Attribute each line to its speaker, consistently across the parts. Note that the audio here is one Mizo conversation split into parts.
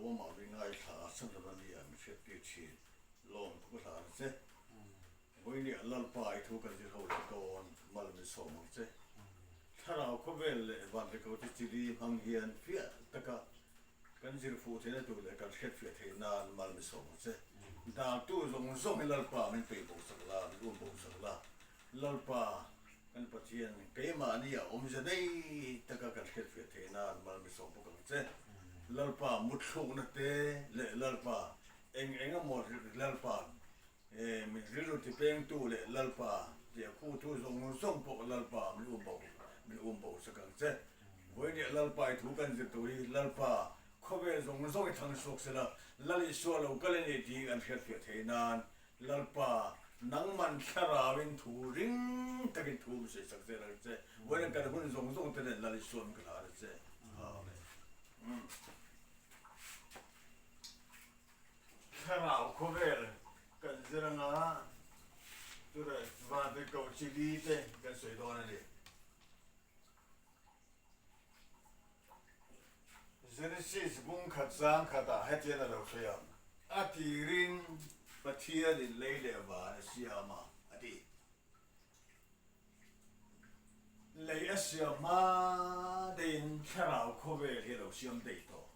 Speaker 1: Lawmawmah min ngaithla a, chhan a nia min hriattir thin. Lawmthu ka hlan a che. Vawinia Lalpa i thu kan zir ho leh dawn, mal min sawm ang che. Thlarau khawvel leh vanrikote chili hmang hian fiah taka kan zir fuh theihna tur leh kan hriatfiah theih nan mal min sawm ang che. Dartu zawng zawng hi Lalpa min peih bo sak la, min um bo sak la. Lalpa kan Pathian keimahni a awmze nei taka kan hriatfiah theih nan mal min sawm bawk ang che. Lalpa mutthlukna te leh Lalpa eng eng emaw Lalpa He min rilru tipengtu leh Lalpa tia khutu zawng zawng pawh Lalpa min um bo min um bo sak ang che. Vawinia Lalpa i thu kan zir tur hi Lalpa khawvel zawng zawng i thlang chhuak sela Lal Isua lo kal a ni tih an hriatfiah theih nan Lalpa nangman thlarauin thu ring takin thu min sawi sak zel ang che. Vawiin kan hun zawng zawng te nen Lal Isua min ka hlan a che. Amen. Thlarau khawvel kan zir anga chutah Vantirhkoh chili te kan sawi dawn a ni. Genesis bung khat sang khatah hetian a lo sawi ang, A tirin Pathianin lei leh van a siam a, a ti. Lei a siam hma deihin thlarau khawvel hi a lo siam daih tawh.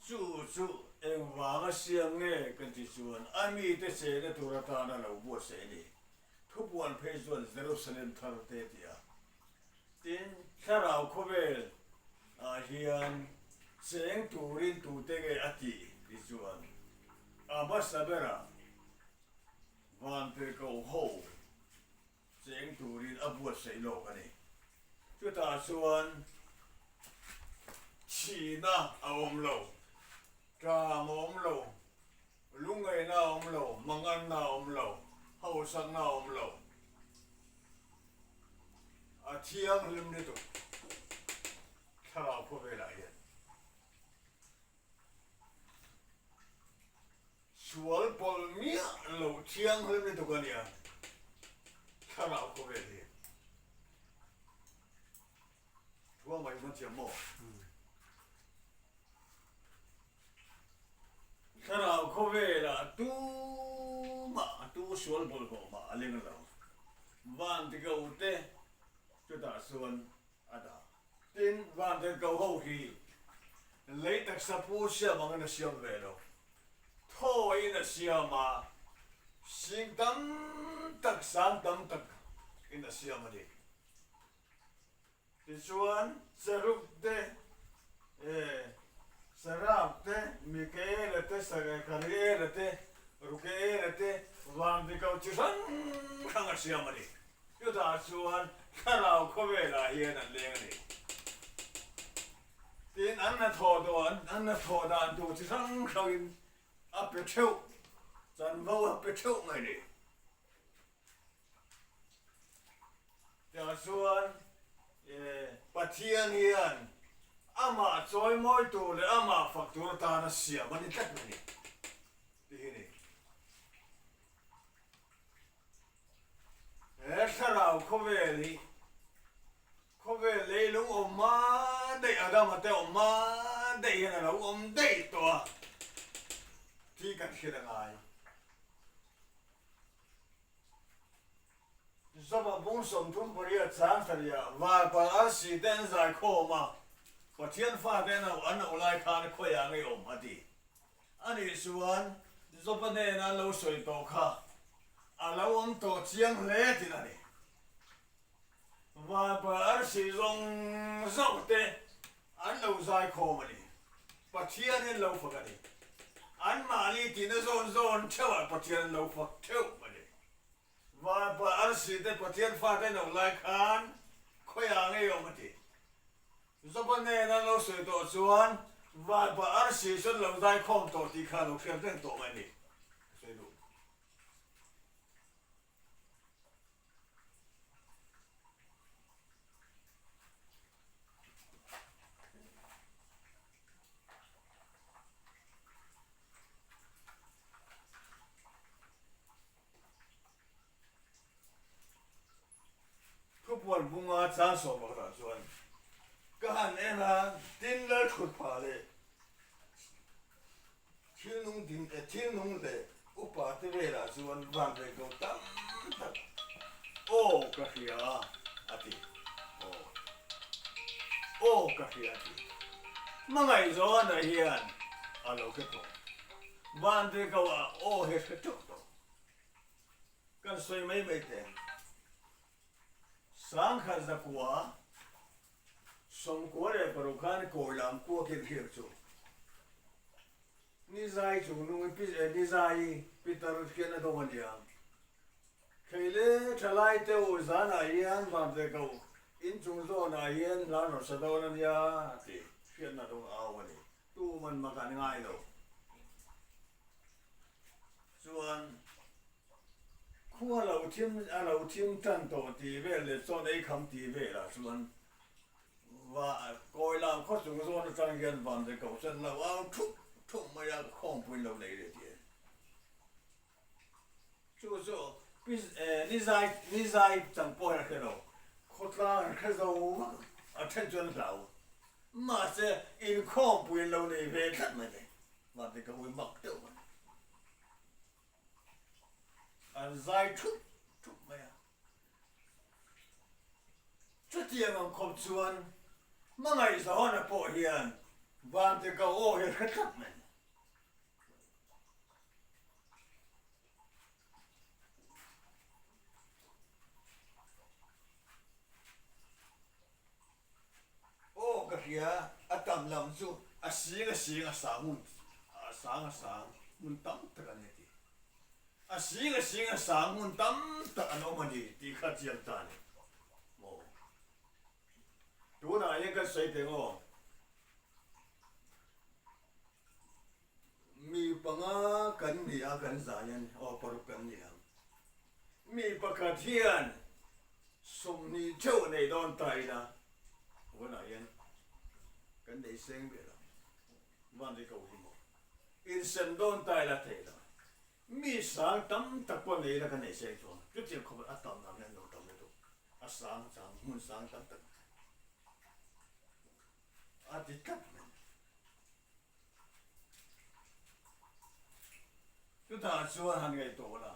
Speaker 1: Chu chu engvanga siam nge kan ti chuan a mite chena tur atana lo buatsaih a ni. Thupuan phei chuan Jerusalem thar te ti a. Tin, thlarau khawvel ah hian cheng turin tute nge a tih ti chuan a hmasa berah Vantirhkoh ho Cheng turin a buatsaih lawk a ni. Chutah chuan thihna a awm lo, ṭam a awm lo, lungngaihna a awm lo, manganna a awm lo, hausakna a awm lo. A thianghlim lutuk thlarau khawvelah hian. Sual pawlh miah loh thianghlim lutuk a nia thlarau khawvel hi. Thua mai hman thiam maw? Thlarau khawvelah tumah tu sual bawlhhlawh mah a leng lo. Vantigote chutah chuan a dah. Tin, Vantirhkoh ho hi lei taksa pu siam angin a siam ve lo. Thawiin a siam a, sing tam tak, sang tam tak in a siam a ni. Tichuan, Cherub te, Seraph te, Mikaela te, Kariela te, Rukaela te, Vantirhkoh chi hrang hrang a siam a ni. Chutah chuan thlarau khawvelah hian an leng a ni. Tin, an hnathawh dawn, an hnathawh dan tur chi hrang hrangin a pe theuh, chanvo a pe theuh mai a ni. Tah chuan Pathian hian amah chawimawi tur leh amah fak tur atana siam a ni tlat mai a ni, tih hi a ni. He thlarau khawvel hi khawvel leilung awm hma daih Adama te awm hma daih hian a lo awm daih tawh a tih kan hriat a ngai. Zova bung 38 chang sarih varpal arsi te an zai khawm a, Pathian fate an auh lai khan khawiah ngei awm a ti. Ani chuan Joba hnena an lo sawi tawh kha a lo awm tawh chiang hle tin a ni. Vanpa arsi zawng zawng te an lo zai khawm a ni. Pathian in lo fak a ni. Anmahni tihna zawn zawn theuhah Pathian an lo fak theuh a ni. Vanpa arsi te Pathian fate no lai khan khawiah ngei awm a ti. Joba hnena lo sawi tawh chuan vanpa arsi chuan lo zai khawm tawh tih kha lo hriat reng tawh mai a ni. Ka sawi duh. Thupuan bunga chang sawm pakhatah chuan. Ka han en a, tin lal thut phah leh thil nung din eh thil nung leh upa te velah chuan van ve ko tam tak aw ka hria a ti aw aw ka hria a ti Hmangaihzawna hian a lo hre tawh van ve ko ah aw he hre teuh tawh kan sawi mai mai teh. Sangkhat zakua 96 khan Kawilam kuakin hriak chu Nizai chung nung Nizai Peter khian a dawng a nia. Kheile thalai te u zanah hian van ve ko in chung zawnah hian hla rawn sa dawn a nia a ti. Hriatna dawng au a ni. Tuman mak an ngai lo. Chuan Khua lo thim a lo thim tan tawh tih vel leh chawn ei kham tih velah chuan va kawi lam khaw chung zawn atang hian van ve ko chuan lo au thup thup mai a khawmpui lo nei leh tih a ni. Chu chu pi nizai nizai chang pawh hian a hre lo, khawtlang an hre zo vak a then chuan hlau mahse inkhawmpui an lo nei ve tlat mai le van ve ko hi mak deuh mai. An zai thup thup mai a. Chutiang ang khawp chuan hmangaihzawna pawh hian Vantikau aw hi a hre tlat mai. Aw ka hria, a tam lam chu a sing a sing a sang hmun a sang a sang hmun tam tak a ni a ti. A sing a sing a sang hmun tam tak an awm a ni tih kha chiang ta a ni maw. Tunah hian kan sawi teh maw? Mi panga kan ni a kan zai a ni, aw paruk kan ni ang. Mi pakhat hian 20 theuh nei dawn ta ila vawnah hian kan nei seng ber ang. Van ri ko hi maw? Insem dawn ta ila thei lo. Mi sang tam tak pawh nei ila kan nei seng chuang. Chutiang khawp a tam ang hian lo tam lutuk. A sang chang hmun sang tam tak a ti tlat mai. Chutah chuan han ngaihtuah la,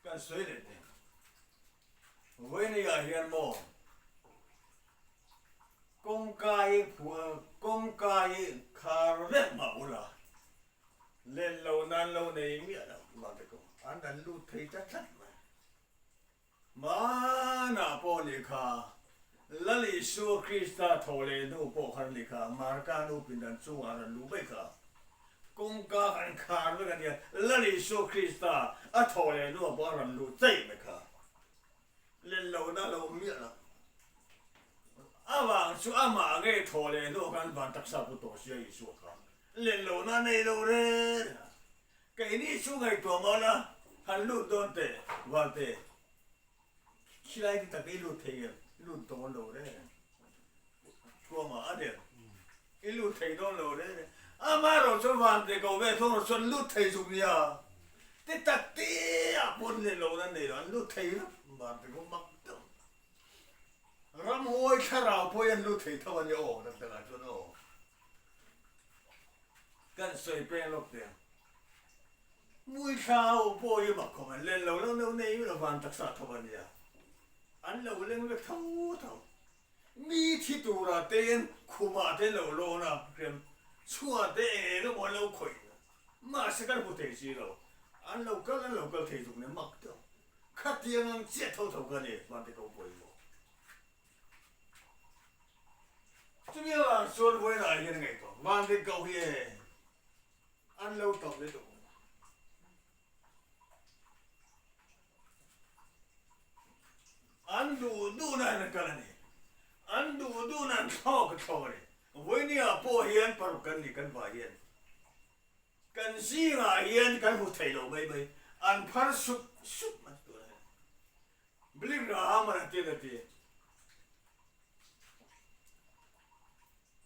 Speaker 1: kan sawi leh teh. Vawinia hian maw kawngka hi kawngka hi khar vek mah ula, len lo nan lo nei miah lo mahse an han lut thei ta tlat mai. Hmanah pawh ni kha, Lal Isua Krista thaw leh hnu pawh khan ni kha, Marka nu pindan chungah rawn luh mai kha. Kawngka kan khar vek a nia, Lal Isua Krista a thaw leh hnuah pawh a rawn luh chaih mai kha. Len lohna a lo awm miah lo. Avang chu amah ngei thaw leh hnuah khan van taksa pu tawh sia Isua kha. Len lohna a nei lo reng a. Keini chu ngaihtuah mah la, han lut dawn teh Valte, khilai ti tak i lut thei em? I lut dawn lo reng. Thuama a der. I lut thei dawn lo reng reng. Amaherawh chuan Valte ko ve thawng rawh chuan lut thei zuk nia. Ti tak ti ah pawn leh lo na nei lo, an lut thei vek. Valte ko mak deuh. Ramhuai thlarau pawh hi an lut thei tho a nia aw, tak takah chuan aw. Kan sawi peng lawk teh ang. Muithla ho pawh hi mak khawp an len lo lo no nei lo van taksa tho a nia. An lo leng vek tho tho. Mi thi tura tein khumah te lo lawn a, hrem chhuah te eng eng emaw an lo khawih. Mahse kan hmu thei si lo. An lo kal an lo kal thei zuk nen mak deuh. Khatiang ang chiah tho tho kha ni van te ko pawimawh. Chumi avang chuan vawiinah hian a ngaihtuah van dik koh hi e an lo tam lutuk ang. An duh duhna in an kal a ni. An duh duhna an thlawk a thlawk a ni. Vawinia pawh hian paruk kan ni kan vai hian. Kan zingah hian kan hmu thei lo mai mai. An phar sup sup mai tunah hian. Billy Graham a ti a ti.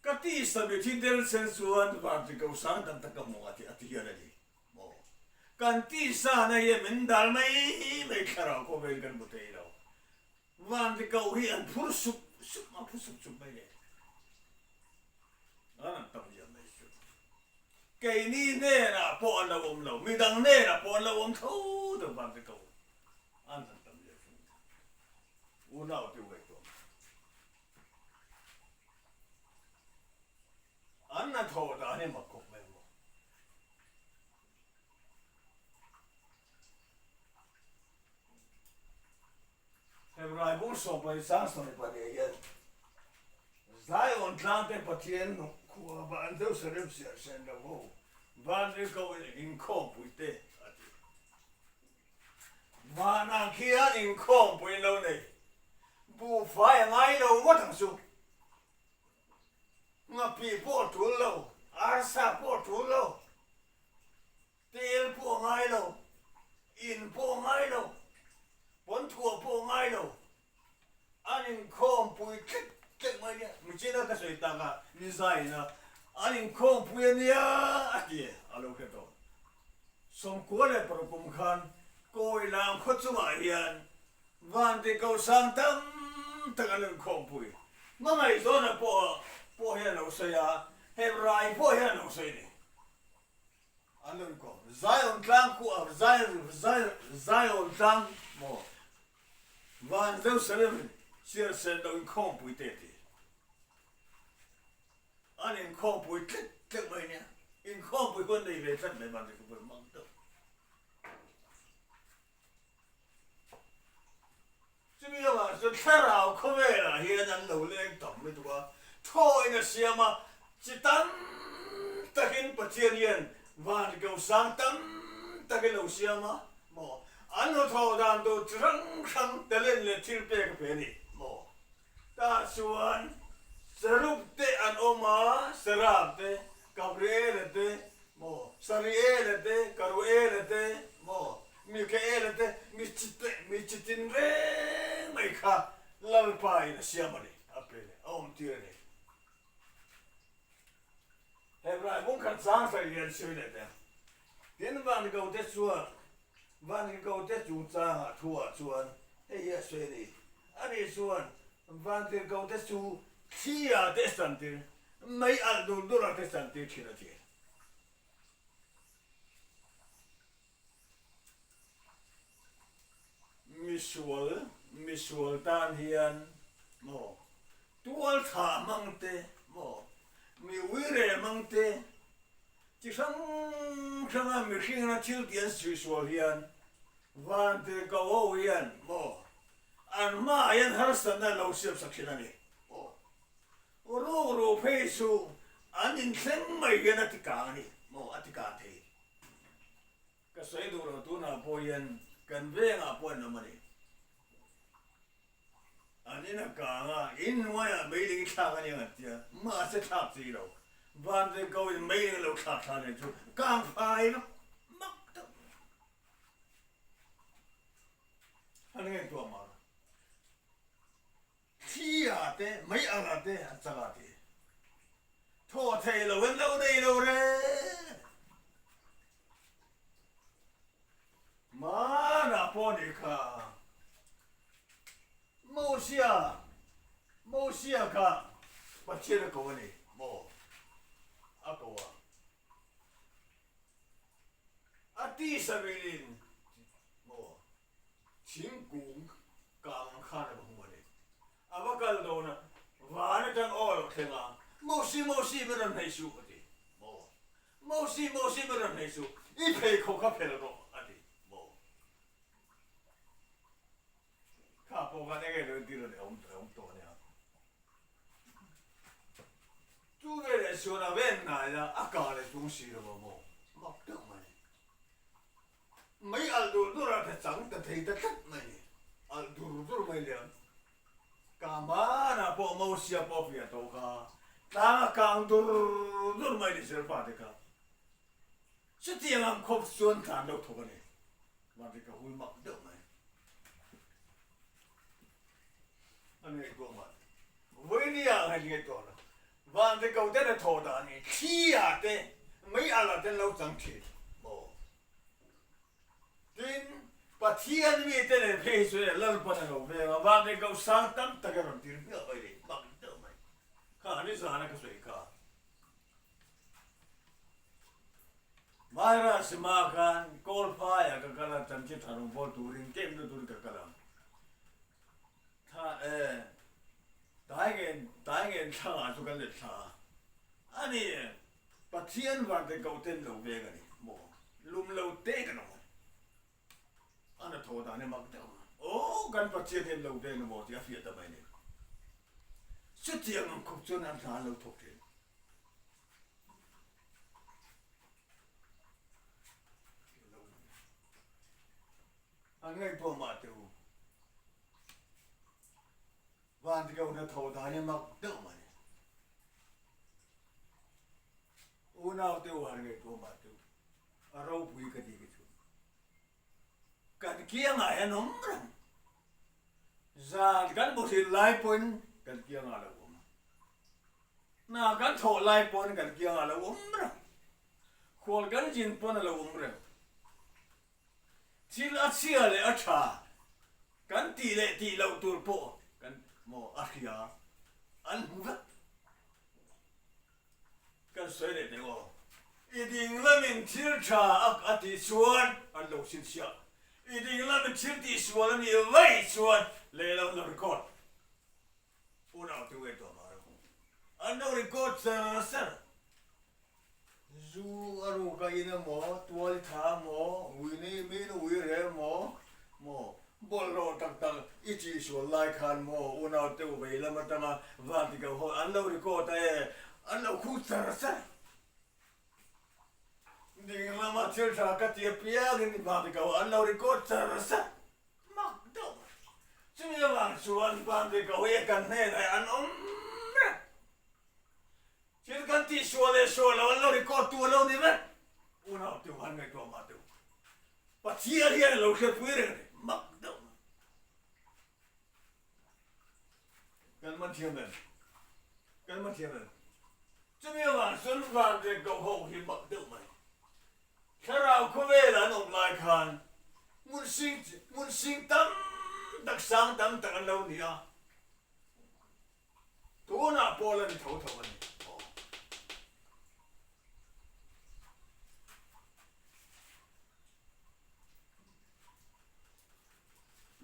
Speaker 1: Ka tisa mi thi del sen chuan vanti ko sang tam tak ka hmu a ti a ti hian a ni maw. Kan tisa na hian min dal mai mai thlarau khawvel kan hmu thei lo. Vanti ko hi an phur sup sup a phur sup sup mai le. Keini hnenah pawh an lo awm lo, midang hnenah pawh an lo awm tho tho vantirhkoh an han tam leh fung. Unau te ngaihtuah mai. An hnathawh dan hi mak khawp mai maw. Hebrai bung sawmpai sang sawmpai pahnih hian Zion tlangte Pathian khua van Jerusalem siahsen lo ho vanrilko inkhawmpui te a ti. Vanah khian inkhawmpui an lo nei. Buhfai a ngai lo ngawt ang chu. Nghapih pawh a tul lo, arsa pawh a tul lo. Tel pawh a ngai lo, in pawh a ngai lo, pawnthuah pawh a ngai lo. An inkhawmpui tlek tlek mai nia, michina ka sawi tak a, ni zaina an inkhawmpui a nia a ti a lo hre tawh. 96 kum khan Kawilang khaw chungah hian Vanti Kosang tam tak an inkhawmpui. Hmangaihzawna pawh pawh hian a lo sawi a, Hebrai pawh hian a lo sawi a ni. An rawn kawm. Zion tlang khu a Zion Zion Zion tlang maw van Jerusalem siarsen lo inkhawmpui te ti. An inkhawmpui tlet tlet mai nia. Inkhawmpui huan nei ve tlat mai van te khu mak deuh. Chumi avang chuan thlarau khawvelah hian an lo leng tam lutuk a, thawin a siam a, chi tam takin Pathian hian van ko sang tam takin lo siam a maw? An hawthawh dan tur chi hrang hrang talent leh thil pek a pe a ni maw? Tah chuan Cherub te an awm a, Seraph te, Gabriela te, maw, Sariela te, Karuela te, maw, Mikaela te, mi chi te, mi chi tin reng mai kha Lalpa in a siam a ni, a pe leh, a awm tir a ni. Hebrai bung khat chang sawi hian sawi leh teh. Tin Vango te chuan Vango te chungchangah thuah chuan hei hi a sawi a ni. Ani chuan Vantirhko te chu thli ah te chantir, mei alh dur dur ah te chantir thin a ti. Misual, misual tan hian maw tual thah hmang te maw mi uire hmang te chi hrang hranga mihringna thil tih an suihsual hian vantirhkoh ho hian maw an hmaah hian harsatna lo siamsak thin a ni. Aw rukru phei chu an inthleng mai hian a tikang a ni maw a tikang thei. Ka sawi duh lo tunah pawh hian kan vengah pawh an awm a ni. An in a kang a, in hnuaiah meiling i thlak a ni ang an tia, mahse thlak chi lo. Vanve ko in meiling a lo thlak thla nen chu kang fai vak mak deuh mai. An ngaihtuah mar. Thli ah te, mei alh ah te an chang a ti. Thaw thei lo in lo nei lo reng. Mana pawh nih kha. Mosia, Mosia kha Pathian a ko a ni maw? A ko a. A tisa rilin maw? Thingkung kang ang khan a va hmu a ni. A va kal dawn a, van atang aw a lo thleng a, Mosi, Mosi, min rawn hnaih suh, a ti. Maw? Mosi, Mosi, min rawn hnaih suh, i pheikhawk kha phel rawh, a ti. Maw? Kha pawh khan eng eng entir a ni, a awm a awm tawh a nia. Chu veleh chuan a ven hnai a, a kah leh chung si lo a maw? Mak deuh mai. Mei alh dur dur a ta chang ta thei ta tlat mai ni. Alh dur dur mai liam. Kamana pawh Mosia pawh fiah tawh kha. Tlang a kang dur dur mai ni Serpa te kha. Chutiang ang khawp chuan tlan deuh thawk a ni. Vanri ka hul mak deuh mai. A ngaihtuah mah. Vawinia ang hei ngaihtuah lo. Vanri ko ten a thawh dan hi thli ah te mei alh ah ten lo chang thin maw. Tin, Pathian mi te nen phei hi chu e Lalpan a lo veng a, vanri ko sang tam tak a rawn tir hmiah mai ni, mak deuh mai. Kha nizan a ka sawi kha. Virus hma khan Kawlphaiah ka kal a, chanchin tha rawn bawl turin kemna turin ka kal ang. Thla e, Taingen, Taingen thlangah chu kan let thla a. A ni e, Pathian vante koh ten lo veng a ni maw? Lum lo te kan awm a ni. A na thaw dan hi mak deuh a. Aw, kan Pathian hian lo veng emaw tih a fiah ta mai a ni. Chutiang ang khawp chuan an hna an lo thawk thin. An ngaihtuah mah teh u. Van ti ko hna thaw dan hi mak deuh mai. Unau te u han ngaihtuah mah teh u. A ropui ka ti ka chu. Kan kiangah hian awm reng. Zan kan muhil lai pawhin kan kiangah lo awm. Hna kan thawh lai pawhin kan kiangah lo awm reng. Khual kan zin pawn a lo awm reng. Thil a chhia leh a tha kan tih leh tih loh tur pawh kan maw a hria an hmu vek. Kan sawi leh teh aw. I ding lamin thil tha a a tih chuan an lo chhinchhiah. I ding lamin thil tih sual a nih vaih chuan lehlam lo record. Unau te uai tawh mah rawh. An lo record char char. Zu a ruk a in emaw, tual tha emaw, ui nei miin ui reh emaw, maw bawlhhlawh tak tak i tih sual lai khan maw unau te u vei lam atanga van ti ko ho an lo record a e, an lo khuh char char. Ding lama thil tha ka ti apiangin van ti ko an lo record char char. Mak deuh mai. Chumi avang chuan van ti ko hi kan hnenah an awm reng. Thil kan tih sual leh sual lo an lo record tu a lo ni vek. Unau teuh han ngaihtuah mah teuh. Pathian hian a lo hriatpui reng a ni. Mak deuh mai. Kan man thiam em? Kan man thiam em? Chumi avang chuan van reng koh ho hi mak deuh mai. Thlarau khawvel an awm lai khan hmun sing hmun sing tam tak sang tam tak an lo ni a. Tunah pawh la ni tho tho a ni. Aw.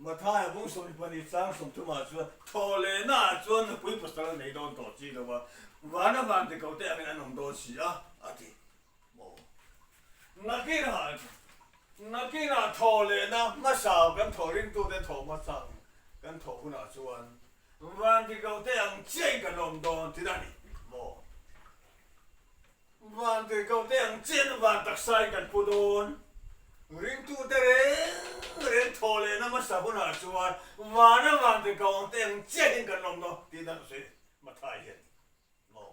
Speaker 1: Mathaia bung 12 chang 30 ah chuan thaw lehna ah chuan nupui pasal a nei dawn tawh chi lo a, vana van ti ko te angin an awm dawn si a, a ti. Aw. Nakinah, nakinah thaw lehna hmasa kan thaw ringtute thaw hmasa kan thawh hunah chuan Van ti ko te ang chiahin kan awm dawn tih a ni maw? Van ti ko te ang chiahin van taksain kan pu dawn. Ringtute reng reng thaw lehna hmasa hunah chuan vana van ti ko ang te ang chiahin kan awm dawn tih dan sawi Mathai hian maw?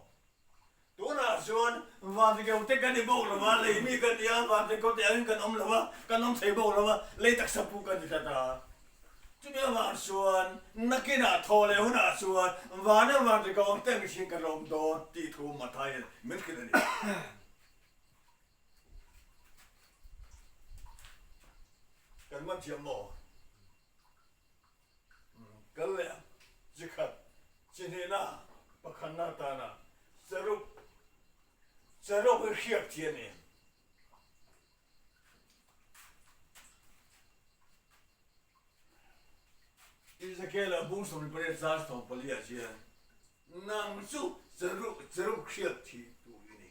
Speaker 1: Tunah chuan vantikeu te kan ni bawk lo a, lei mi kan ni a, vantikeu te angin kan awm lo a, kan awm thei bawk lo a, lei taksa pu kan ni tlat a. Chumi avang chuan nakinah thaw leh hunah chuan vana vantikeu ang te mihring kan awm dawn tih thu Mathaia'n min hrilh a ni. Kan man thiam maw? Kal leh ang. Chi khat, chi hnihna, pakhatna atana cherub, cherub hi hriak chi a ni. Ezekiel-a bung 18 zar 14 ah hian, Nang chu cherub, cherub hriak thi tu i ni.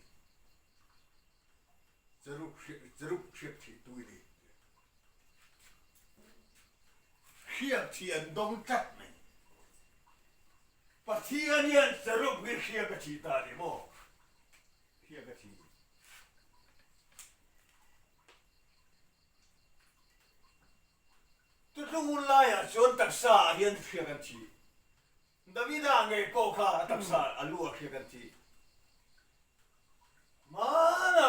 Speaker 1: Cherub, cherub hriak thi tu i ni. Hriak thi an dawng tlat mai. Pathian hian cherub hi hriak a thi ta a ni maw? Hriak a thi. Tutlung hun laiah chuan taksa ah hian hriak an thi. Davida ngei pawh kha a taksa a lu ah hriak an thi. Hmana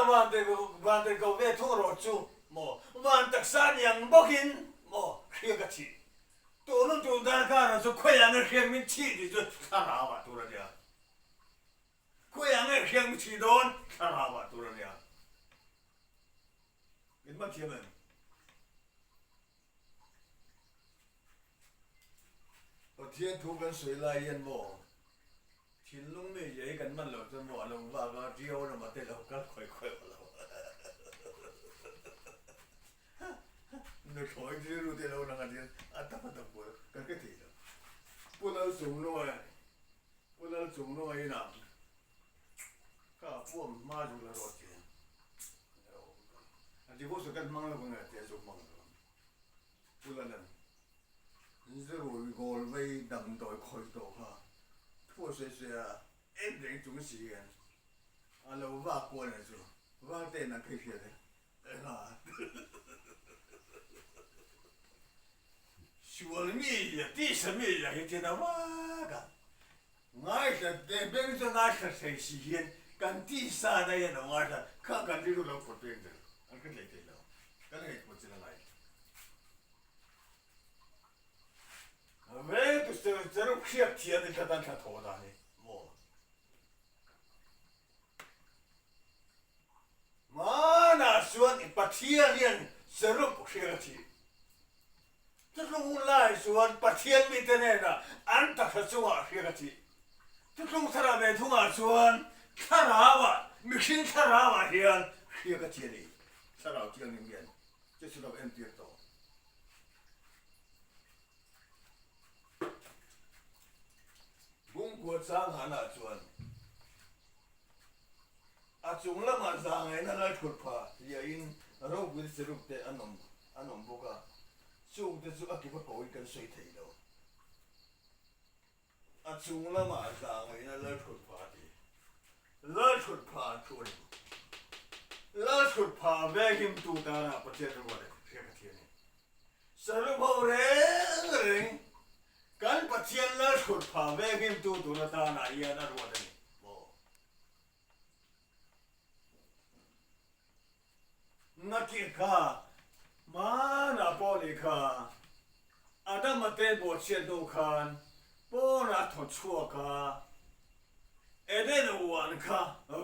Speaker 1: van ko ve thung rawh chu maw, van taksa ni ang bawkin maw hriak a chih. Tunu tun dan kha erawh chu khawiah nge hriak min chih tih chu thlarau ah tur a nia. Khawiah nge hriak min chih dawn thlarau ah tur a nia. Min hman thiam em? Pathian thu kan sawi lai hian maw thinlung mi hi kan man loh chuan maw a lo vak a, Rio lama te lo kal khawi khawi lo. Nuthlawi rilru te lo lang a tia a tam a tam pawl kan hre thei lo. Pu Lalchungnunga Pu Lalchungnunga inah ka puam hma zuk la rawh tia a divorce kan hmang lo ka nge tia zuk hmang lo. Pu Lalan zirui goal vei damdawi khawih tawh kha thu a sawi sawi a en reng chung si hian a lo vak kual na chu Valte'n an phei hriat e. Sual mi zia, tisa mi zia hi chuan a vak a, ngaithla te beng chu ngaithla thei si hian kan tisa daih a lo ngaithla kha kan rilru lo phawt peng zel an hre tlei thei lo, kan ngaihtuah chin a ngai. Veng tu cheruk hriat thiam in thla tan thla thaw dan hi maw. Hmanah chuan i Pathian hian cherub hriat a thih. Thuthlung hun lai chuan Pathian mite hnenah an taksa chungah hriat a thih. Thuthlung thlarau ve thungah chuan thlarauah, mihring thlarauah hian hriat a thi a ni. Thlarau Thianghlim hian Jesuh lo entir tawh. Bungkua changhanah chuan a chung lamah zahngaihna lalthutpha hliahin ropui cherub te an awm an awm bawk a, chungte chu a kipa koin kan sawi thei lo. A chung lamah zahngaihna lalthutpha a ti. Lalthutpha an thu a ni. Lalthutpha venghimtu tana Pathian ruat a hria ka thi a ni. Cherub ho reng reng kan Pathian lalthutpha venghimtu tur atana hian a ruat a ni maw? Nakih kha hmanah pawh nih kha Adama te bawhchhiat hnu khan pawnah a thaw chhuak a, Eden uan kha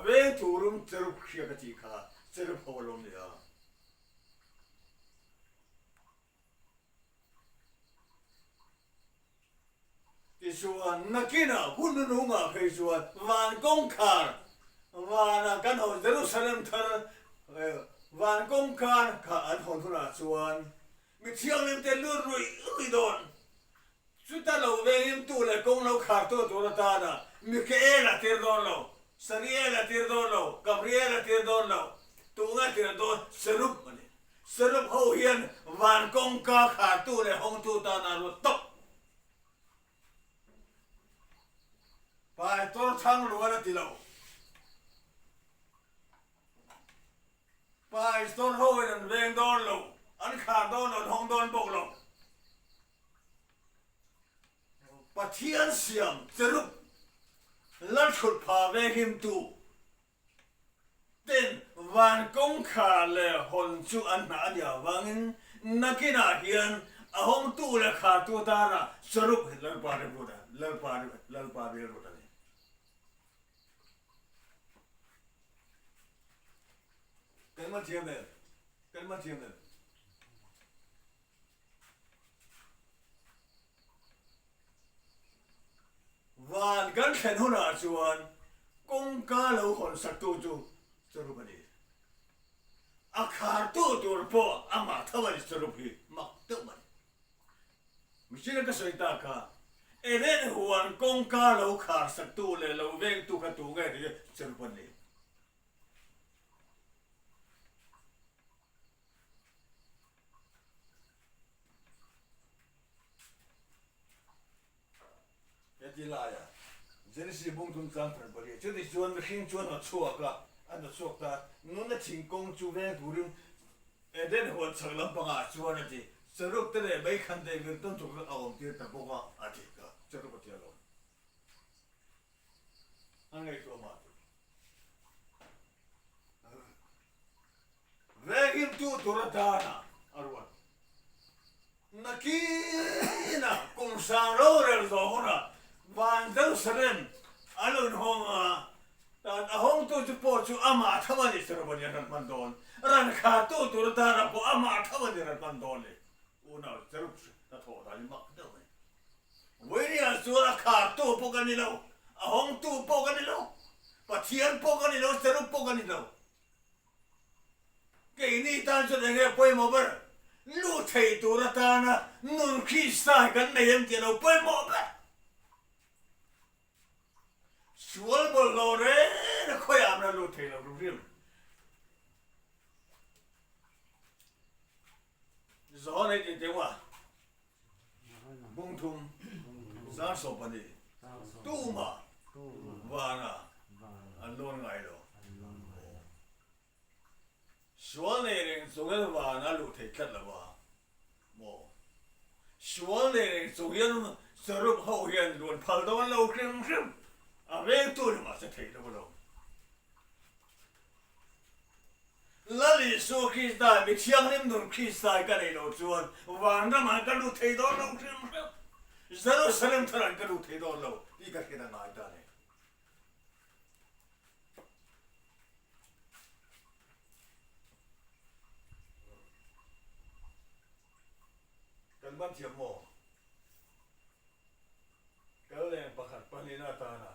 Speaker 1: veng turum cherub hriak a tih kha cherub ho a lawm nia. Tichuan, nakinah hun hnungah phei chuan van kawngkhar, vana kan hawn Jerusalem thar, van kawngkhar kha an hawn hunah chuan mi thianghlimte lut ruih ruih dawn. Chuta lo vengimtu leh kawng lo khartu tur atana Mikael a tir dawn lo, Sariel a tir dawn lo, Gabriel a tir dawn lo, tunga tir dawn Cherub a ni. Cherub ho hian van kawngka khartu leh hawngtu tan a ruat tawp. Pastor Thangluan a ti lo. Pastor ho in an veng dawn lo, an khar dawn lo, an hawng dawn bawk lo. Pathian siam cherub lalthut pha ve himtu ten van kawngkhar leh hawn chu an hna a nih avangin nakinah hian a hawngtu leh khartu tana cherub hi Lalpa rilru Lalpa Lalpa rilru a ni. Kan man thiam em? Kan man thiam em? Van kan thlen hunah chuan kawngka lo hawn saktu chu Cherub a ni. A khartu tur pawh amah tho a ni Cherub hi mak deuh mai. Mihring ka sawi ta kha Eden huan kawngka lo khar saktu leh lo vengtu kha tu nge tih chu Cherub a ni. Heti laia Genesis bung thum chang thar pali chuti chuan mihring chu a hnawt chhuak a, a hnawt chhuak ta, nuna thingkawng chu veng turin Eden huan chhak lampangah chuan a ti, Cherub te leh meikhan te vir tawn chuk a awm tir ta bawk a, a ti ka, Cherub a ti alawm. A ngaihtuah mah tur. Venghimtu tur atana a ruat. Nakinah kum sang rorel zawh hunah van Jerusalem a lo inhawng a, tan a hawngtu chu pawh chu amah tho a ni Serobani a rawn hman dawn. Ran khartu tur atana pawh amah tho a ni rawn hman dawn ni. Unau Cherub hnathawh dan hi mak deuh mai. Vawinia chuan a khartu pawh ka ni lo, a hawngtu pawh ka ni lo, Pathian pawh ka ni lo, Cherub pawh ka ni lo. Keini tan chuan eng nge pawimawh ber? Lut thei tur atana nun Krista hi kan nei em tih a lo pawimawh ber. Sual bawlhhlawh reng a khawiah an la lut thei lo ru hrim. Zawn ei tih teuh a, bung thum zar sawp a ni. Tumah vana an lawn ngai lo. Sual nei reng chung hian van a luh thei tlat lo a maw? Sual nei reng chung hian Cherub ho hian luan phal dawn lo hrim hrim a vengtu ni mahse thei lo lo. Lal Isua Krista mi thianghlim nun Krista hi ka nei lo chuan vanram ah ka lut thei dawn lo hrim hrim. Jerusalem thar ah ka lut thei dawn lo tih ka hriat a ngai ta a ni. Kan ban thiam maw? Kal leng pakhat pahnihna atana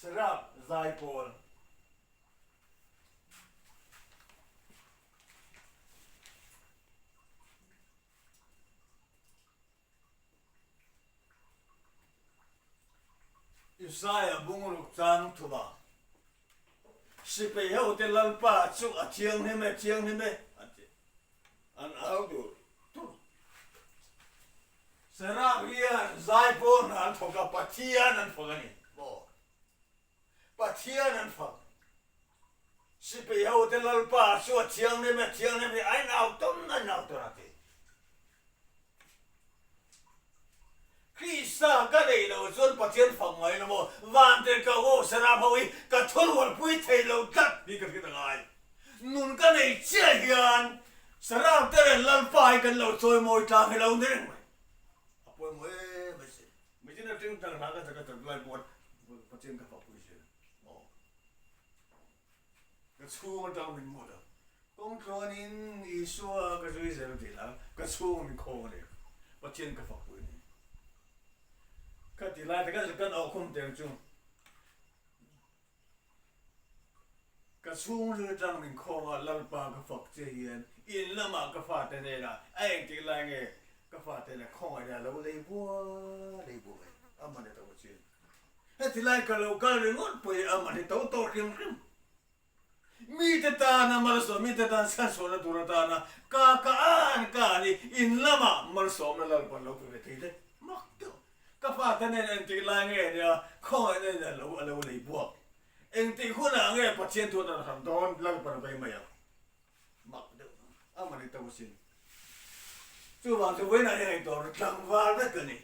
Speaker 1: Serap zaipawl. Isaiah bungruk chang thuma Sipai hote Lalpa chu a thianghlim e, thianghlim e, an ti. An au dur dur. Seraph hian zaipawl hna an thawk a, Pathian an fak a ni maw? Pathian an fak. Sipai hote Lalpa chu a thianghlim e, thianghlim e, a inau tawn a inau tawn a ti. Krista ka neih loh chuan Pathian fak ngai lo maw? Vantirhkoh ho Seraph ho hi ka thurualpui thei lo tlat hi ka hriat a ngai. Nun ka nei chiah hian Seraph te leh Lalpa hi kan lo chawimawi tlang hi lo ni reng mai. A pawimawh em asin. Mihring atang tang hla ka chak a chak lai pawh Pathian ka fakpui zel maw? Ka chhung atang min mut a, kawng tluanin Isua ka zui zel tih la ka chhung min khawng a ni, Pathian ka fak pui a ni. Kha ti lai te kan kan awhkhum teng chu ka chhung ri atang min khawng a, Lalpa ka fak che hian in lamah ka fate hnenah a engtik lai nge ka fate hnenah khawngaih a lo lei buai lei buai a man e to chin. Heti lai ka lo kal ringawt pawh hi a mahni to tawh hrim hrim. Mite tana malsawm, mite tan chhanchhuahna tur atana ka ka an ka an i in lamah malsawmna Lalpan lo pe ve thei daih mak deuh. Ka fate nen engtik lai nge nia khawngaihna in a lo a lo lei buak. Engtik hunah nge Pathian thu atan hram dawn Lalpan a vei mai ang. Mak deuh a mahni to asin. Chuvang chu vawiinah hian ngaihtuah rawh, tlangval vek ka ni.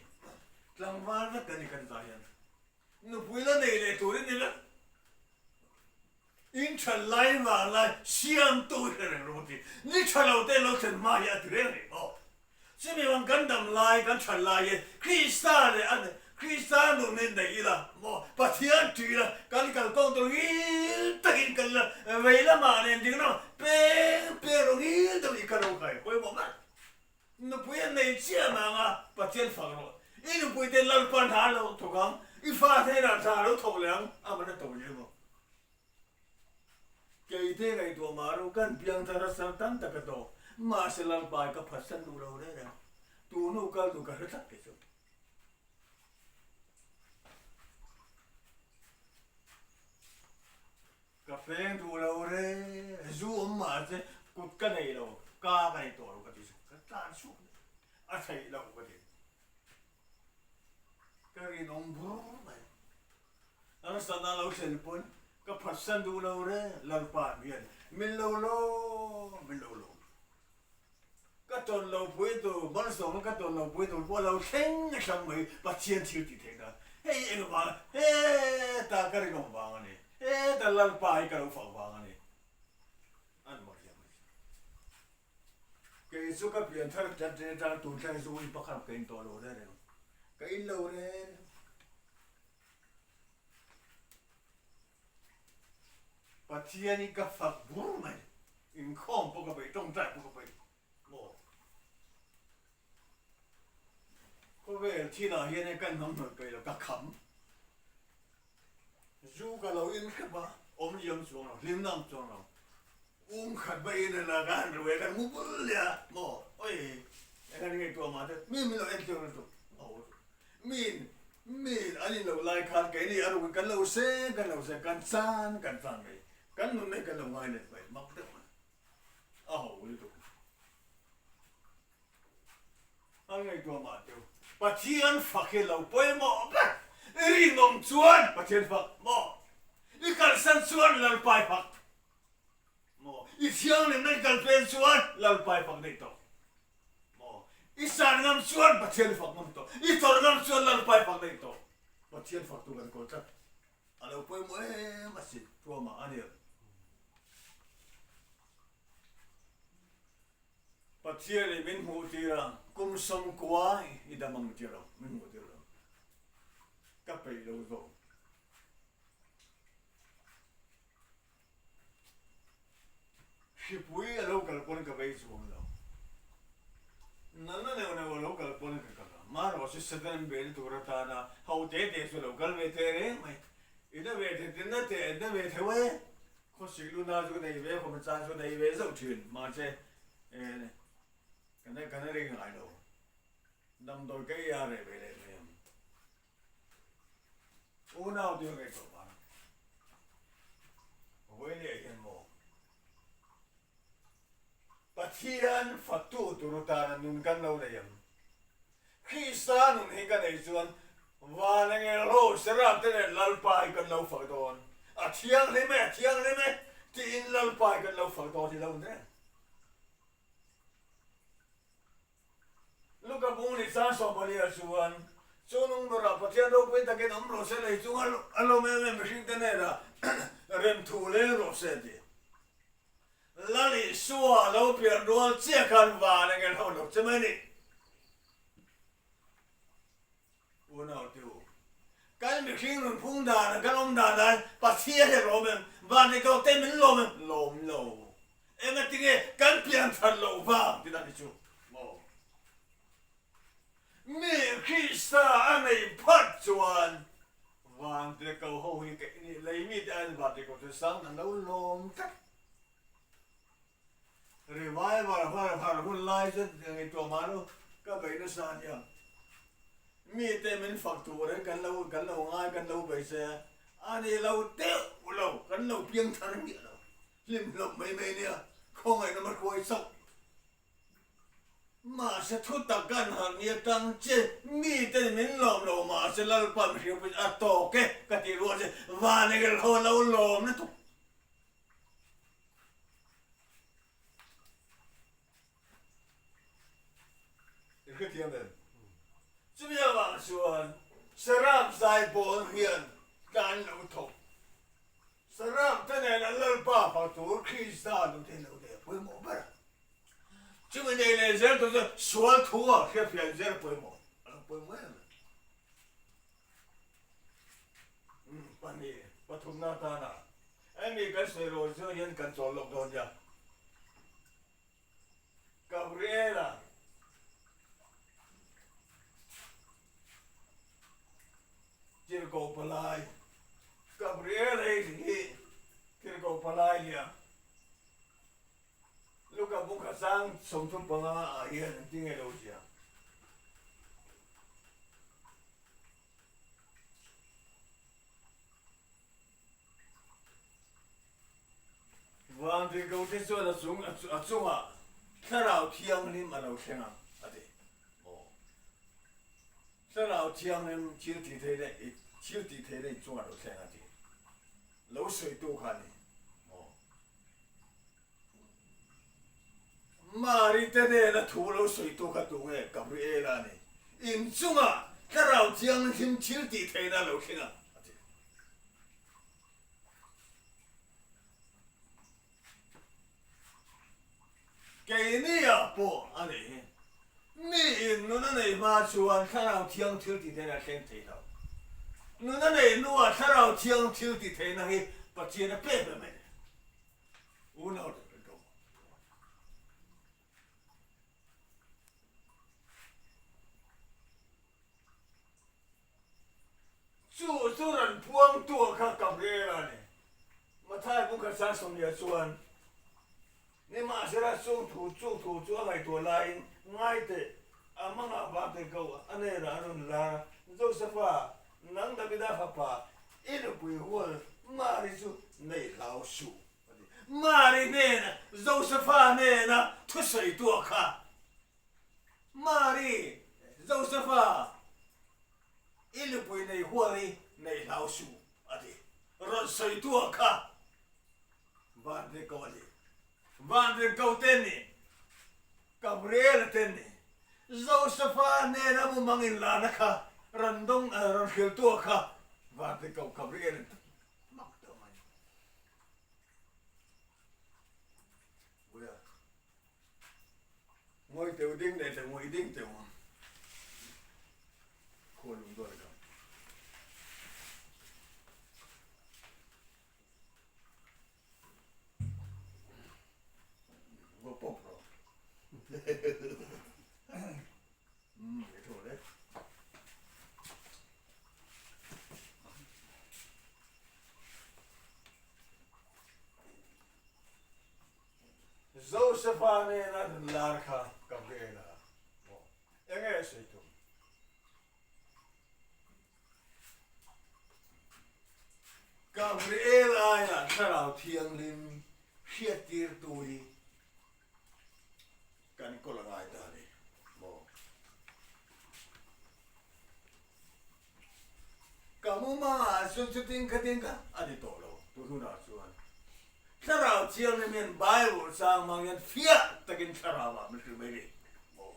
Speaker 1: Tlangval vek ka ni kan zah hian. Nupui la nei leh turin ni vek. In that lai vang lai siamtu i hre reng rawh ti. Ni tha lo te lo thlen hma hi a ti reng reng aw. Chumi vang kan dam lai, kan that lai hi Krista leh a Krista nun hi nei ila maw, Pathian tih ila kan kalkawng tur ngil takin kal ila, vei lamah nen ding lamah peng peng rawh ngil deuh i ka lo khai pawimawh ber. Nupui a nei chiah vang a Pathian fak rawh. I nupui te Lalpa hna lo thawk ang, i fa te hnenah hna lo thawk leh ang, a man a to leh maw. Kei te ngaihtuah mah ru kan piangthar a sar tam tak a tawk, mahse Lalpa hi ka phatsan duh lo reng reng, tunu kal duh ka hre tlat kei chu. Ka feng duh lo re, zu awm mahse kut ka nei lo, ka ka nei tawh lo ka ti chu ka tlan chhuak daih, a theih loh ka ti. Ka rinawm bur mai. Harsatna lo thlen pawn ka phatsan duh lo re, Lalpa hian min lo lawm, min lo lawm. Ka tawn lo pui tur, malsawmna ka tawn lo pui tur pawh a lo thleng a hrang mai, Pathian thil tih theih dan. Hei engvang, heta ka rinawm vang a ni, heta Lalpa hi ka lo fak vang a ni. An mawlh hiam mai. Kei chu ka pian thar tlat reng atang tun thleng zu in pakhat ka in tawh lo reng reng. Ka in lo reng. Pathian hi ka fak bur mai. Inkhawm pawh ka peih, tawngtai pawh ka peih maw? Khawvel thilah hian ka hnam hnawih peih lo, ka kham. Zu ka lo in hrep a, awm liam chuang lo, hlim na awm chuang lo. Um khat va in a la ka han ru e kan mu bul leh a maw oi eng an ngaihtuah mah te mi min lo en tleuh lutuk a ho lutuk min min an in lo lai khan keini a rukin kan lo seng kan lo seng kan chan kan chan mai kan nun hi kan lo ngai let mai mak deuh mai a ho lutuk an ngaihtuah mah teuh Pathian fak hi lo pawimawh ber i rinawm chuan Pathian fak maw i kalsan chuan Lalpai fak Maw? I thianghlimna i kal pen chuan Lalpa i fak daih tawh. Maw? I san ngam chuan Pathian i fak ngam tawh. I tawrh ngam chuan Lalpa i fak daih tawh. Pathian faktu kan kawl tlat. A lo pawimawh em asin, Tuama a nia. Pathian in min hmuh tir a, kum 90 i dam ang tir lo, min hmuh tir lo. Ka peih lo zawk. Hripui a lo kal pawn ka vei chuang lo. Nana neuh neuh a lo kal pawn ka kal a. Marawh chu Satan bel tur atana ho te te chu a lo kal ve teh reng mai. I na ve the te na teh na ve theuh e. Khawsik luna chu ka nei ve khawp a chan chu ka nei ve zauh thin. Mahse ka na ring ngai lo. Damdawi ka ei a reh ve leh mai ang. Unau tih ka ngaihtuah vang. Vawinia hian maw Pathian faktu tur atana nun kan lo nei ang. Krista nun hi ka neih chuan van enge ho Seraph te nen Lalpa hi kan lo fak dawn. A thianghlim e, a thianghlim e tiin Lalpa hi kan lo fak dawn hi lo ni reng. Luka bung ni chang 14 ah chuan, Chu nung berah Pathian ropui takin awm rawh se lei chung a lawm em em mihringte hnenah rem thu leng rawh se a ti. Lal Isua lo pian rual chiah khan van engel ho lo che mai ni. Unau te u, kan mihring nun phung dan ah kan awm dan ah Pathian hi a lawm em? Van ni ko te min lawm em? Lawm lo. Engatinge kan pian that loh vang ti dan hi chu maw? Mi Krista a neih phat chuan van te ko ho hi keini lei mite aiin van te ko chu sang an lo lawm tlat. Revival har har hun lai chu ngaihtuah mah lo, ka beih nasa a nia. Mite min fak tur hi kan lo kan lo ngai kan lo beisei a, a ni lo deuh lo, kan lo piang thar miah lo, hlim hlawm mai mai nia, khawngaihna ma hruai chauh. Mahse thu tak kan harh ni atang che mite min lawm lo mahse Lalpa mihring pawh a tawk e ka tih rual che van engel ho lo lawm lutuk. I hrethiam em? Chumi avang chuan Sarap zaipawl hian tlan lo thawk. Sarap te nen an Lalpa fak tur Krista nu te lo leh pawimawh ber a. Chumi nei leh zel tur chu sual thu a hriatfiah zel pawimawh a lo pawimawh em. Pahnih, pathumna atana hemi kan sawi rual chu hian kan chawl lawk dawn nia. Gabriela Tirhkoh palai Gabriela hi hi Tirhkoh palai nia. Luka bukha chang 35 ah hian engtin nge lo ziah? Vantirhkohte chuan a chung a chungah Thlarau Thianghlim a lo thleng a, a ti. Aw. Thlarau Thianghlim thil tih theihna i thil tih theihna i chungah a lo thleng a ti. Lo sawitu kha a ni. Aw. Mari te nena thu lo sawitu kha tu nge? Gabriela a ni. In chungah Thlarau Thianghlim thil tih theihna a lo thleng a, a ti. Keini-ah pawh a nih hi. Mi in nun a neih hma chuan Thlarau Thiang thil tih theihna a thleng thei lo. Nun a neih hnuah Thlarau Thiang thil tih theihna hi Pathian a pek ve mai a ni. Unau te kan ṭawng. Chu chu rawn phuangtu kha Gabriel a ni. Mathai bukha chang 40 chuan.
Speaker 2: chung thu chung thu chu a ngaihtuah laiin ngai teh, a mangah vang teh ko a hnenah a rawn lar a, Josefa, nang Davida fapa, i nupui hual Mari chu nei hlau suh, a ti. Mari hnenah, Josefa hnena thusawi tuah kha, Mari, Josefa, i nupui nei hual hi nei hlau suh, a ti. Rawn sawi tuah kha. Vanre ko a ni. Vanre ko te ni. Gabriel te ni. Josefa nena mumang inlana kha rawn dawng rawn hriltua kha Vanre ko Gabriel an ti mak deuh mai. Uia. Ngawi teu ding leh teu ngawi ding teu. Khual lung dawn ka. Va pawp rawh. Umm i thu le. Josefa nena lar kha Gabriela maw? Enge sawi tum? Gabriel aiah Thlarau Thianghlim hriattirtu hi kan kawl a ngai ta a ni maw? Ka mumangah chuan chutin khatin kha a ni tawh lo, tu hnunah chuan Thlarau Thianghlim hian Bible chang hmang hian fiah takin Thlarauah min hrilh mai a ni maw?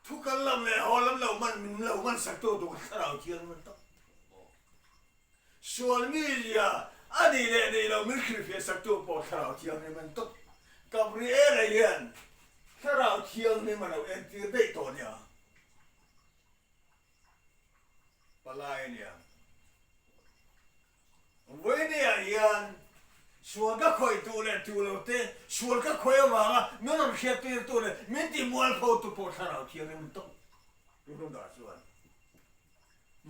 Speaker 2: Thu kal lam leh haw lam lo man min lo man sak tu tur thlarau thiang man tak maw? Sual mi zia a nih leh nih lo min hrilhfiah sak tu pawh thlarau thianghlim an tak. Gabriela hian thlarau thianghlim a lo entir daih tawh nia. Palai a nia. Vawinia hian sual ka khawih tu leh tu lo te, sual ka khawih avanga min rawn hriattir tu leh min ti mualpho tu pawh thlarau thianghlim an tawk tu hnungah chuan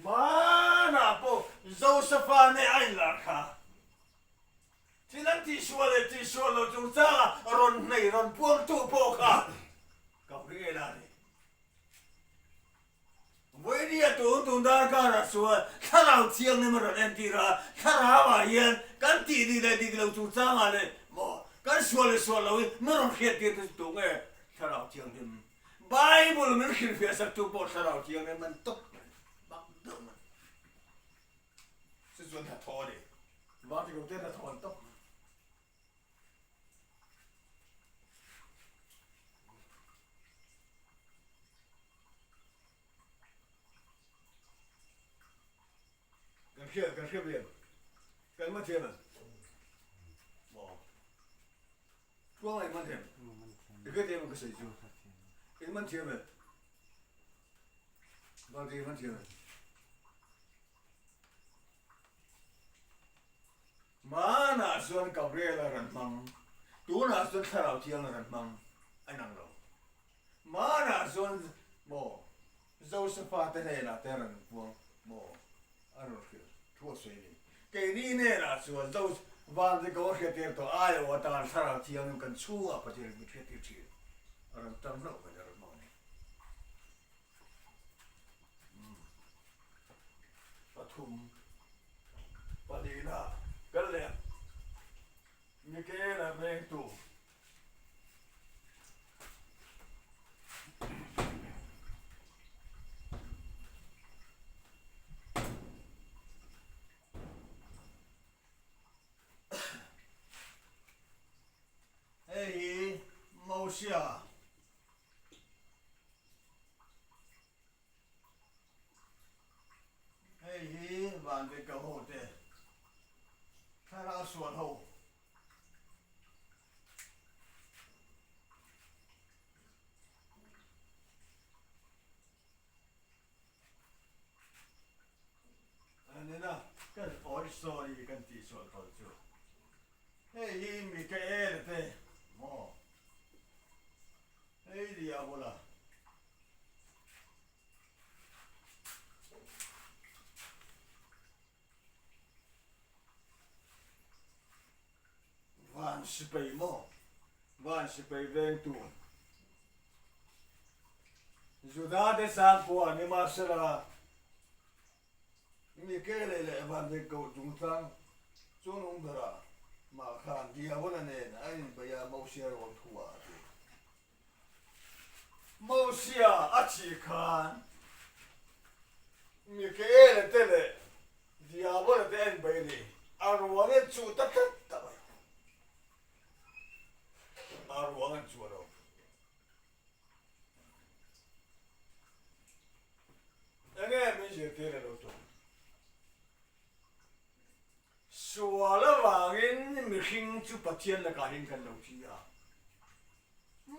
Speaker 2: Mana pawh Josefa nen a inlar kha. Thil an tihsual leh tihsual lo chungchanga rawn hnei rawn puangtu pawh kha Gabriela a ni. Vawinia tun tun darkarah chuan thlarau thianghlim a rawn entir a, thlarauah hian kan tih dik leh dik lo chungchangah leh maw kan sual leh sual lo hi min rawn hriattir te chu tu nge thlarau thianghlim? Bible min hrilhfiah sak tu pawh thlarau thianghlim an tawp mai, bak deuh mai. Chu chuan hnathawh a ni, Vatican te hnathawh an tawp mai. Kan hria kan hria bian kan ma thiam an maw tuang ai man thiam i ka thiam ka sei chu in man thiam e ba ti man thiam e Hmanah chuan Gabriel a rawn hmang, tunah chuan Thlarau Thiang a rawn hmang a inang lo. Hmanah chuan maw Josefa te hnenah te a rawn puang maw a rawn hrilh thu a sawi a ni. Keini hnenah chuan Jo Vanziko a hriattir tawh aiawh atan Thlarau Thiangin kan chhungah Pathian min hriattir thin a rawn tam hlauh mai a rawn hmang a ni. Pathum palina kal leh Mikaela vengtu Hei hi Mosia Hei hi van ve ko ho te thlarau sual ho. Anena kan oi sorry kan tih sual tawh chu. Hei hi Mikael te maw hei diabola. Van sipai maw? Van sipai vengtu Juda te sangkhua nimahsela Mikaela leh Vanvenkoh chungchang chungnung berah mah khan Diabola nen a inbeih a Mosia rawn thu ah a ti. Mosia a thih khan Mikaela te leh Diabola te a inbeih a ni. A ruang en chuh ta tlat ta mai. A ruang en chuh a lo. Enge min zirtir a lo tum? Sual avangin mihring chu Pathian lakah hian kan lo thi a.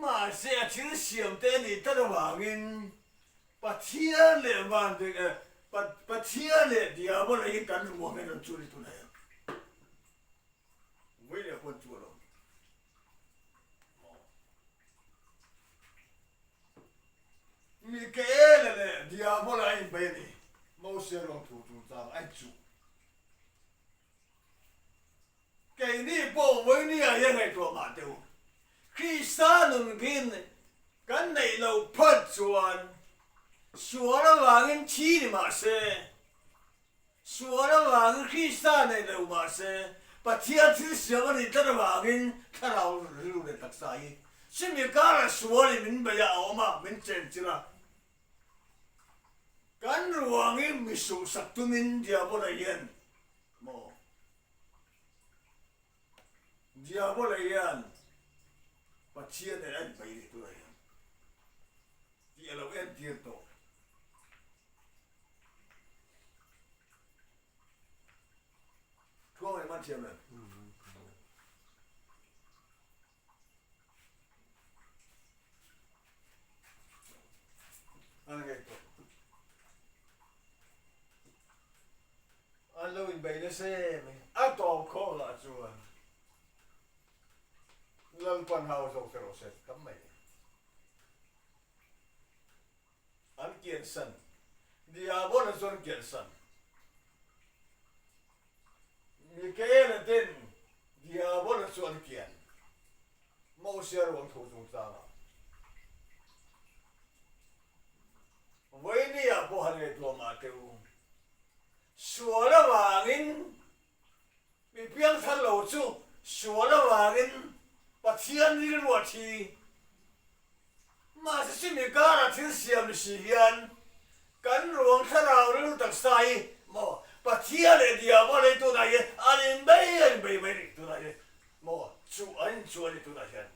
Speaker 2: Mahse a thil siam te a nih tlat avangin Pathian leh van Pathian leh Diabola hi kan ruang en rawn chu a ni tunah hian. Vawi leh huan chu a lo maw? Mikaela leh Diabola a inbei a ni. Mosia ruang thu chungchang a inchuh. Keini pawh vawinia hian ngaihtuah mah teh u. Krista nun khin kan neih loh phawt chuan sual avangin thi ni mah se, Sual avangin Krista neih loh mah se, Pathian thil siam a nih tlat avangin thlarau rilru leh taksa hi chumi karah sualin min beih a, a awm a, min chenchilh a. Kan ruangin mi suhsak tumin Diabola hian maw? Diabola hian Pathian nen a inbei leh tunah hian tih a lo entir tawh. Thuang leh man thiam em? An ngei tawh. An lo inbei nasa em em. A tawp khawk lah chuan Lalpan hau zawk te rawh se tam mai. An kiansan. Diabola chu an kiansan. Mikaela ten Diabola chu an kian. Mosia ruang tho chungchangah. Vawinia pawh han ngaihtuah mah teh u. Sual avangin mi piangthar lo chu sual avangin Pathian rilru a thi. Mahse chumi karah thil siam ni si hian kan ruang thlarau rilru taksa hi maw Pathian leh Diabola hi tunah hian an inbei an inbei mai rih tunah hian maw chuh an inchuh a ni tunah hian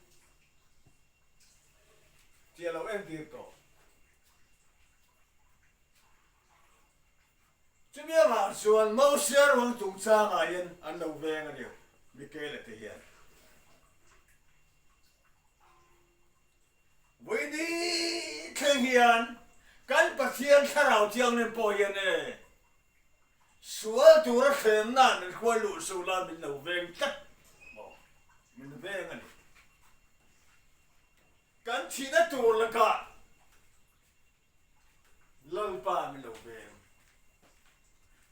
Speaker 2: tih a lo entir tawh. Chumi avang chuan Mosia ruang chungchangah hian an lo veng a ni Mikaela te hian. Vawi thleng hian kan Pathian Thlarau Thianghlim pawh hian e, sual tura thlemnaah min hruai luh suh la min lo veng tlat maw? Min veng a ni. Kan thihna tur lakah Lalpa min lo veng.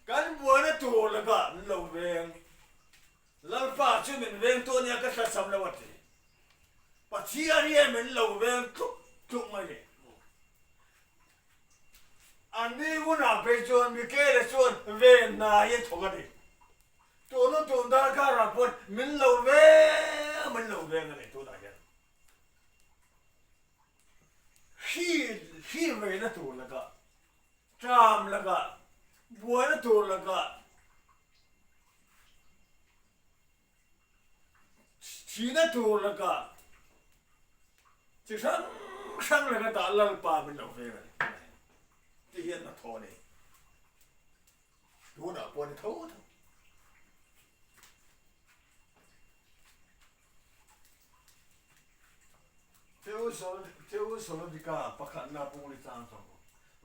Speaker 2: Kan buaina tur lakah min lo veng. Lalpa chu min veng tu ania ka thlacham lo a ti. Pathian hian min lo veng tluk tluk mai ni. An ni hunah phei chuan Mikaela chuan ven hna hi a thawk a ni. Tunu tun darkarah pawn min lo veng min lo veng a ni tunah hian. Hri hri veina tur lakah, ṭam lakah, buaina tur lakah Thihna tur lakah chi hrang hrang laka dah Lalpa min lo veng a ni ti hian a thaw a ni. Tunah pawh a ni tho tho. Thesalonika pakhatna pungli chang chawk.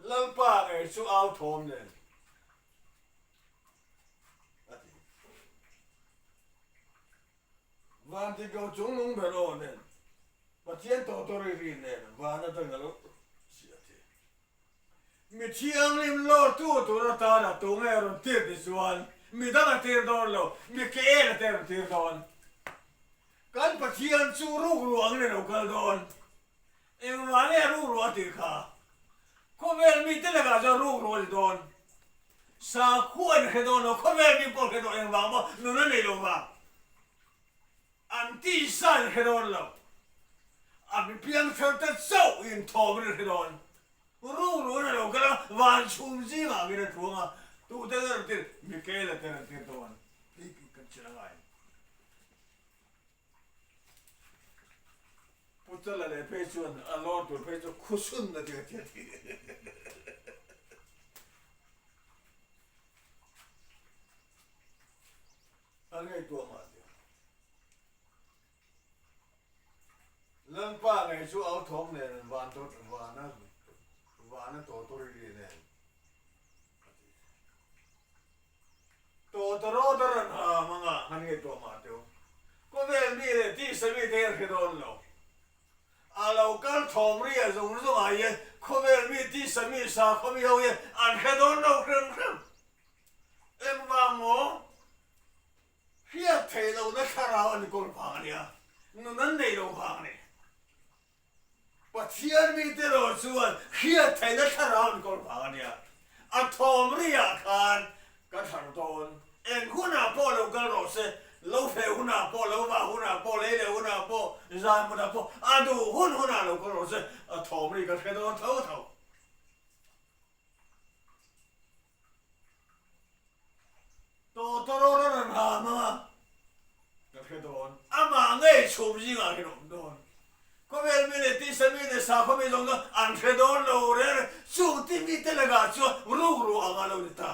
Speaker 2: Lalpa ngei chu au thawm nen. A ti. Vantiklo chungnung ber aw nen, Pathian tawtawri ri nen van atang a lo si a ti. Mi thianghlim lawrtu tur atana tunge rawn tir ti chuan mi dang a tir dawn lo, mi ke en a te rawn tir dawn. Kan Pathian chu rukru ang in a lo kal dawn. Engvah nge rukru a tih kha? Khawvel mite lakah chuan rukru a ti dawn. Sakhua in hre dawn lo, khawvel mi pawh hre dawn engvang maw nun a nei lo vang. An tisa in hre dawn lo. An piangthar te chauh in thawm in hre dawn. Rukru in a lo kal a, van chhum zingah angin a tluang a, tute nge rawn tir? Mikaela te rawn tir dawn. Hei kan chhin a ngai. Pu Chala leh phei chuan a lawr tur phei chu khusun a ti a ti a ti. A ngaihtuah mah ti. Lalpa ngei chu au thawm nen van to vana vana to tur ri nen a ti. Tawtawrawt a rawn ha hmang a, han ngaihtuah mah teu. Khawvel mi leh tisa mi te hian hre dawn lo. A lo kal thawm ri a zung zung ah hian khawvel mi, tisa mi, sakhaw mi ho hian an hre dawn lo hrem hrem. Engvang maw? Hriat theih lohna thlarau an kawl vang a nia, nun an neih loh vang a ni. Pathian mite erawh chuan hriat theihna thlarau an kawl vang a nia. A thawm riah khan ka thar dawn. Eng hunah pawh lo kal rawh se, lo feh hunah pawh, lo vah hunah pawh, lei leh hunah pawh, zan hmunah pawh, a duh hun hunah lo kal rawh se, a thawm ri ka hre dawn tho tho. Tawtawrawr a rawn ham ang a, ka hre dawn. Amah ngei chhum zingah hian awm dawn. Khawvel mi leh tisa mi leh sakhaw mi zawng zawng an hre dawn lo reng reng. Chung ti mite lakah chuan rukru ang a lo ni ta.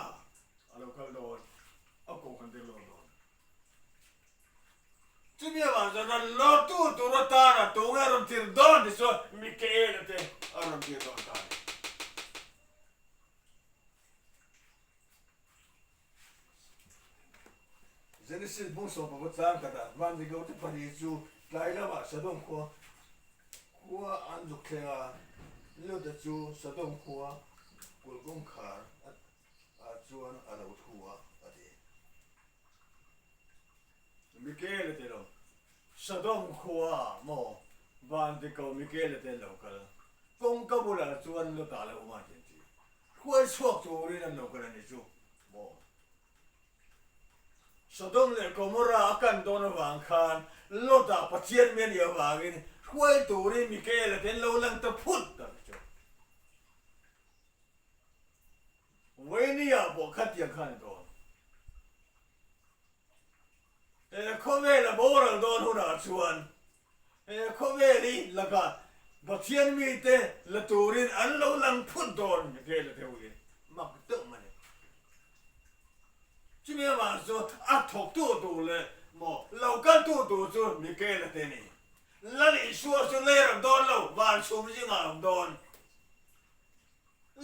Speaker 2: A lo kal dawn. A kohhran tir lo dawn. Chumi avang chuan rawn lawrtu tur atana tunge a rawn tir dawn ti chuan Mikaela te a rawn tir dawn ta a ni. Genesis bung 15 chang khatah Vandigo te pahnih chu tlai lamah Sodom khua khua an zuk thleng a, Lota chu Sodom khua kulh kawngkhar ah chuan a lo thu a, a ti. Mikaela te lo Sodom khua maw Vandigo Mikaela te an lo kal kawngka bulah chuan Lota a lo awm a ti an ti. Hruai chhuak turin an lo kal a ni chu maw? Sodom leh Gomorrah a kan dawn avang khan Lot-ah Pathian mi a nih avangin hruai turin Mikaela te an lo lang ta phut a ni chu. Vawinia pawh khatiang khan a ni dawn. He khawvela boral dawn hunah chuan He khawvel hi lakah Pathian mite la turin an lo lang phut dawn vel a deuh hi mak deuh mai. Chumi avang chu a thawktu tur leh maw lo kaltu tur chu Mikaela te a ni. Lal Isua chu lei ram dawn lo, van chhum zingah a awm dawn.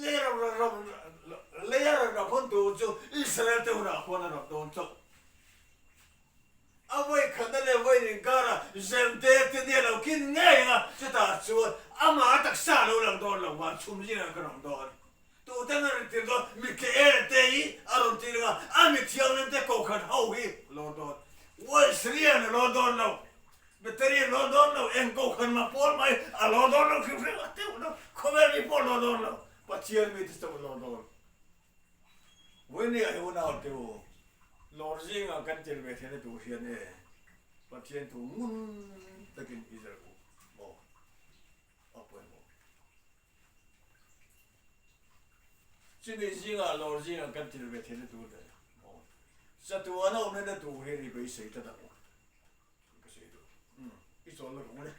Speaker 2: Lei ram ram lei a rawn ram hun tur chu Israel te hunah khuan a ram dawn chauh. A vawi khatna leh vawi inkara zem te te nia lo kin ngei ang a, chutah chuan amah a taksa a lo lang dawn lo va, chhum zingah ka rawn dawn. Tute an rawn tir dawn, Mikael te hi a rawn tir ang a, a mi thianghlim te kohhran ho hi a lo dawn. Wesleyan a lo dawn lo, Beterian a lo dawn lo, eng kohhran mah pawl mai a lo dawn lo hrim hrim a teuh lo, khawvel mi pawh a lo dawn lo, Pathian mite chauh a lo dawn. Vawinia hi unau te u, lawr zingah kan tel ve theihna tur hian e Pathian thu ngun takin i zir u maw? A pawimawh. Chumi zingah lawr zingah kan tel ve theihna tur le maw? Chatuana awmna tur hian i beisei tlat ang u. Ka sawi duh. I chawl la rung a ni.